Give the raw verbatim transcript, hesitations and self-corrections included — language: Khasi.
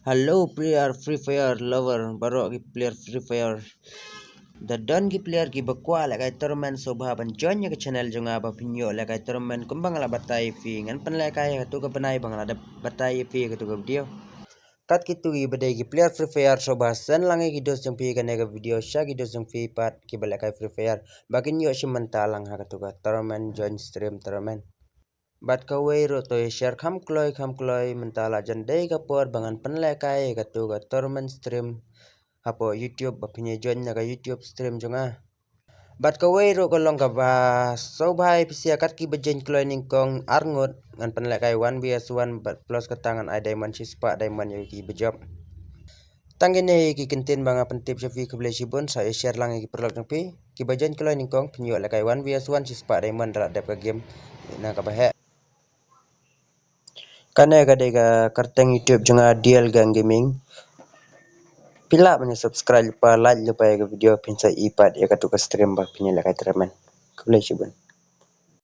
Hello player Free Fire lover, baroh ki player Free Fire. Da don ki player kiba kwah lehkai tournament sngewbha ban join ïa ka channel jong nga ba phin ïoh lehkai tournament kumba nga la batai ïa phi. Ngan pynlehkai ïa katu ka bnai ba nga la dep batai ïa phi ïa katu ka video. Kat kitu kiba dei ki player Free Fire sngewbha send lang ïa ki dos jong phi kane ka video sha ki dos jong phi pat kiba lehkai Free Fire ba kin ïoh shim bynta lang ha katu ka tournament, join stream tournament. Bad kawei ruh to ïa share kham kloi kham kloi, mynta la jan dei ka por ba ngan pynlehkai ïa katu ka tournament stream hapoh YouTube ba phin ïa join na ka YouTube stream jong nga. Bad kawei ruh ka long kaba sngewbha ïa phi sha kat kiba join kloi nyngkong ar ngut, ngan pynlehkai one versus one bad plus kata ngan ai diamond shispah diamond ïa kiba jop. Tang kine ki kyntien ba nga pyntip sha phi, khublei shibun. Sa ïa share lang ïa ki paralok jong phi. Kiba join kloi nyngkong phin ïoh lehkai one versus one shispah diamond da la dep ka game na kaba heh. Kane ka dei ka kyrteng YouTube jong nga, D L Gang Gaming. Phi lah ban subscribe lypa, like lypa ïa ka video, phin sa ïohi pat ïa katu ka stream ba phin ïa lehkai tournament. Khublei shibun.